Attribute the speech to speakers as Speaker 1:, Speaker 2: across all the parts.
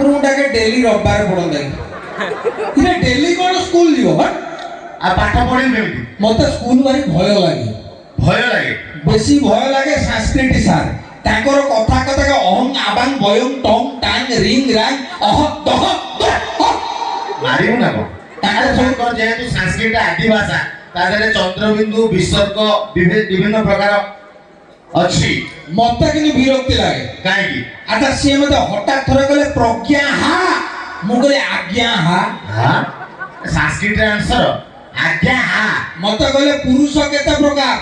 Speaker 1: ଠାକୁରଙ୍କୁ ଡାକେ ଡେଲି ରବିବାର ପଡନ୍ତା କି। ଇରେ, ଡେଲି କଣ ସ୍କୁଲ ଯିବ, ହଟ୍?
Speaker 2: ଆଉ ପାଠ ପଢିବୁ କେମିତି?
Speaker 1: ମତେ ସ୍କୁଲ ଭାରି ଭୟ ଲାଗେ।
Speaker 2: ଭୟ ଲାଗେ?
Speaker 1: ବେଶୀ ଭୟ ଲାଗେ ସାଂସ୍କ୍ରିଟ ସାର୍। ତାଙ୍କର କଥା କଥା ଅହଂ ଆବାଂ ବୟଂ ଟଂ ଟାଂ ରିଂ ରାଂ ଅହ ଦହ ଦହ।
Speaker 2: ମାରିବୁ ନା କଣ?
Speaker 1: ତାଙ୍କର ସବୁ
Speaker 2: ତାଙ୍କର ଯେହେତୁ ସାଂସ୍କ୍ରିଟ ଆଦି ଭାଷା, ତା ଦେହରେ ଚନ୍ଦ୍ରବିନ୍ଦୁ, ବିସର୍ଗ, ବିଭିନ୍ନ ପ୍ରକାର ଅଛି।
Speaker 1: ମତେ କିନ୍ତୁ ବିରକ୍ତି ଲାଗେ।
Speaker 2: କାହିଁକି?
Speaker 1: ଆଚ୍ଛା, ସିଏ ମତେ ହଠାତ୍ ଥରେ କହିଲେ, "ପ୍ରଜ୍ଞା ହା।" ମୁଁ କହିଲି, "ଆଜ୍ଞା ହା।"
Speaker 2: ହଁ, ସାଂସ୍କ୍ରିଟ ଆନ୍ସର ଆଜ୍ଞା ହା।
Speaker 1: ମତେ କହିଲେ, ପୁରୁଷ କେତେ ପ୍ରକାର?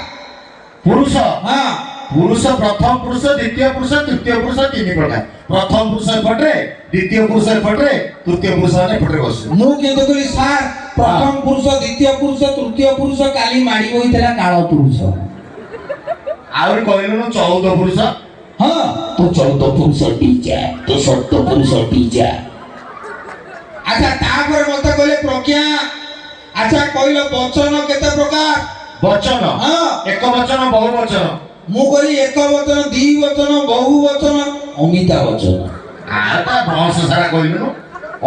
Speaker 2: ପୁରୁଷ?
Speaker 1: ହଁ।
Speaker 2: ପୁରୁଷ ପ୍ରଥମ ପୁରୁଷ, ଦ୍ୱିତୀୟ ପୁରୁଷ, ତୃତୀୟ ପୁରୁଷ, ତିନି ପ୍ରକାର। ପ୍ରଥମ ପୁରୁଷ ଏପଟରେ, ଦ୍ୱିତୀୟ ପୁରୁଷ ଏପଟରେ, ତୃତୀୟ ପୁରୁଷ ମାନେ ଏପଟରେ ବସିବେ।
Speaker 1: ମୁଁ କିନ୍ତୁ କହିଲି, "ସାର୍, ପ୍ରଥମ ପୁରୁଷ, ଦ୍ୱିତୀୟ ପୁରୁଷ, ତୃତୀୟ ପୁରୁଷ, କାଲି ମାଡ଼ି ବଇଥିଲା କାଳ ପୁରୁଷ।"
Speaker 2: ଆହୁରି କହିଲୁନୁ 14 ପୁରୁଷ।
Speaker 1: ହଁ, ତୁ 14 ପୁରୁଷ ଟିଚା, ତୁ ସତ ପୁରୁଷ ଟିଚା। ଆଚ୍ଛା, ତାପରେ ମତେ କହିଲେ, "ପ୍ରଜ୍ଞା, ଆଚ୍ଛା କହିଲ, ବଚନ କେତେ ପ୍ରକାର?"
Speaker 2: ବଚନ?
Speaker 1: ହଁ।
Speaker 2: ଏକ ବଚନ, ବହୁ ବଚନ।
Speaker 1: ମୁଁ କହିଲି, ଏକ ବଚନ, ଦି ବଚନ, ବହୁ ବଚନ, ଅମିତା ବଚନ।
Speaker 2: ଆଉ ତା ବଂଶ ସାରା କହିଲୁନୁ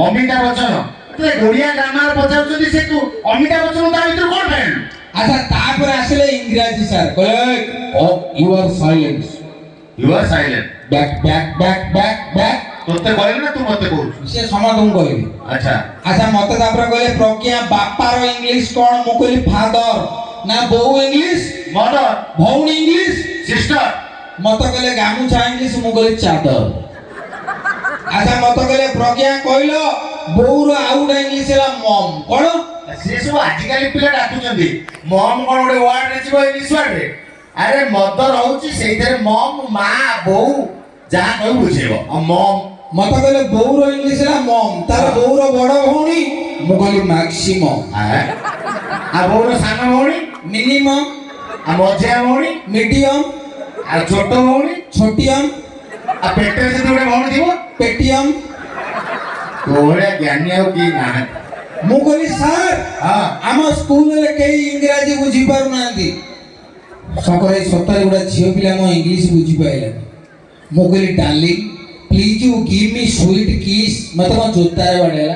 Speaker 2: ଅମିତା ବଚନ। ତୁ ଓଡ଼ିଆ ଗ୍ରାମାର ପଚାରୁଛନ୍ତି, ସେ ତୁ ଅମିତା ବଚନ ତା ଭିତରୁ କଣ ପାଇଲୁ?
Speaker 1: ଆଚ୍ଛା, ତାପରେ ଆସିଲେ ଇଂରାଜୀ ସାର୍। କହିଲେ, "Oh, you are silence."
Speaker 2: You are silent.
Speaker 1: Back, back, back, back, back.
Speaker 2: ତୋତେ କହିଲୁ ନା ତୁ ମତେ କହୁଛୁ?
Speaker 1: ସେ ସମସ୍ତଙ୍କୁ କହିଲେ। ଆଚ୍ଛା, ମତେ ତାପରେ କହିଲେ, "ପ୍ରଜ୍ଞା, ବାପାର ଇଂଲିଶ କଣ?" ମୁଁ କହିଲି, "ଫାଦର।" ନା, ବୋଉ ଇଂଲିଶ?
Speaker 2: ମଦର।
Speaker 1: ଭଉଣୀ ଇଂଲିଶ?
Speaker 2: ସିଷ୍ଟର।
Speaker 1: ମତେ କହିଲେ, ଗାମୁଛା ଇଂଲିଶ? ମୁଁ କହିଲି, ଚାଦର। ଆଚ୍ଛା, ମତେ କହିଲେ, "ପ୍ରଜ୍ଞା, କହିଲ, ବୋଉର ଆଉ ଗୋଟେ ଇଂଲିଶ ହେଲା ମମ୍, କଣ?"
Speaker 2: ସିଏ ସବୁ ଆଜିକାଲି ପିଲା ଡାକୁଛନ୍ତି। ମମ୍ କଣ ଗୋଟେ ୱାର୍ଡରେ ଯିବ ଇଂଲିଶ ୱାର୍ଡରେ? ଆରେ, ମଦର ହଉଛି ସେଇଥିରେ ମମ୍, ମା, ବୋଉ, ଯାହା କହିବୁ ବୁଝେଇବ ଆଉ ମମ୍।
Speaker 1: ମତେ କହିଲେ, ବୋଉର ଇଂଲିଶ ହେଲା ମମ୍, ତାର ବୋଉର ବଡ ଭଉଣୀ? ମୁଁ କହିଲି, ମାକ୍ସିମମ୍।
Speaker 2: ଆଉ ବୋଉର ସାନ ଭଉଣୀ?
Speaker 1: ମିନିମମ୍।
Speaker 2: ଆଉ ମଝିଆ ଭଉଣୀ?
Speaker 1: ମିଡିୟମ।
Speaker 2: ଆଉ ଛୋଟ ଭଉଣୀ?
Speaker 1: ଛୋଟିୟମ।
Speaker 2: ଆଉ ପେଟରେ ଯଦି ଗୋଟେ ଭଉଣୀ ଥିବ?
Speaker 1: ପେଟିୟମ।
Speaker 2: ତୋ ଭଳିଆ ଜ୍ଞାନୀ ଆଉ କେହି ନାହାନ୍ତି।
Speaker 1: ମୁଁ କହିଲି, "ସାର୍, ଆମ ସ୍କୁଲରେ କେହି ଇଂରାଜୀ ବୁଝିପାରୁନାହାନ୍ତି।" ଶଙ୍କର, ସତରେ ଗୋଟେ ଝିଅ ପିଲା ମୋ ଇଂଲିଶ ବୁଝିପାରିଲାନି। ମୁଁ କହିଲି, "Darling, please you give me sweet kiss." ମତେ କଣ ଜୋତାରେ ବାଡ଼େଇଲା।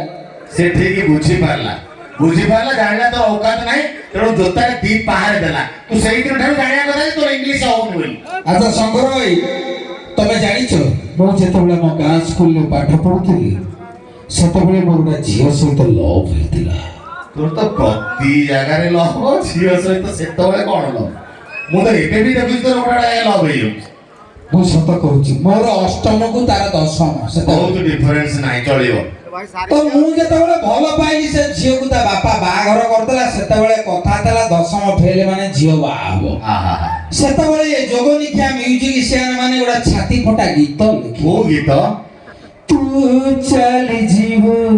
Speaker 2: ସେ ଠିକ ବୁଝିପାରିଲା, ବୁଝିପାରିଲା, ଜାଣିଲା ତୋର ଔକାତ ନାହିଁ, ତେଣୁ ଜୋତାରେ ଦି ପାହାରେ ଦେଲା। ତୁ ସେଇଦିନ ଠାରୁ ଜାଣିବା କଥା ଯେ ତୋର ଇଂଲିଶ ହଉନି ବୋଲି।
Speaker 1: ଆଚ୍ଛା ଶଙ୍କର ଭାଇ, ତମେ ଜାଣିଛ, ମୁଁ ଯେତେବେଳେ ଆମ ଗାଁ ସ୍କୁଲରେ ପାଠ ପଢୁଥିଲି, ସେତେବେଳେ ମୋର ଗୋଟେ ଝିଅ ସହିତ ଲଭ୍ ହେଇଥିଲା।
Speaker 2: ତୋର ତ ପ୍ରତି ଜାଗାରେ ଲଭ। ଝିଅ ସହିତ ସେତେବେଳେ କଣ ଲଭ? ମୁଁ ତ ଏବେ ବି ଦେଖୁଛି, ତୋର ଗୋଟେ ଗୋଟେ ଲଭ ହେଇଯାଉଛି।
Speaker 1: ମୁଁ ସତ କହୁଛି, ମୋର ଅଷ୍ଟମକୁ ତାର 10ମ ସେତେବେଳେ।
Speaker 2: ବହୁତ ଡିଫରେନ୍ସ ନାହିଁ, ଚଳିବ।
Speaker 1: ତ ମୁଁ ଯେତେବେଳେ ଭଲ ପାଇଲି ସେ ଝିଅକୁ, ତା ବାପା ବାହାଘର କରିଦେଲା। ସେତେବେଳେ କଥା ଥିଲା, 10ମ ଫେଲ ମାନେ ଝିଅ ବାହା ହବ।
Speaker 2: ଆହା।
Speaker 1: ସେତେବେଳେ ଏ ଯୋଗନିଖିଆ ମ୍ୟୁଜିସିଆନ ମାନେ ଗୋଟେ ଛାତି ଫଟା ଗୀତ ଲେଖି
Speaker 2: କୋଉ ଗୀତ?
Speaker 1: ତୁ ଚାଲିଯିବୁ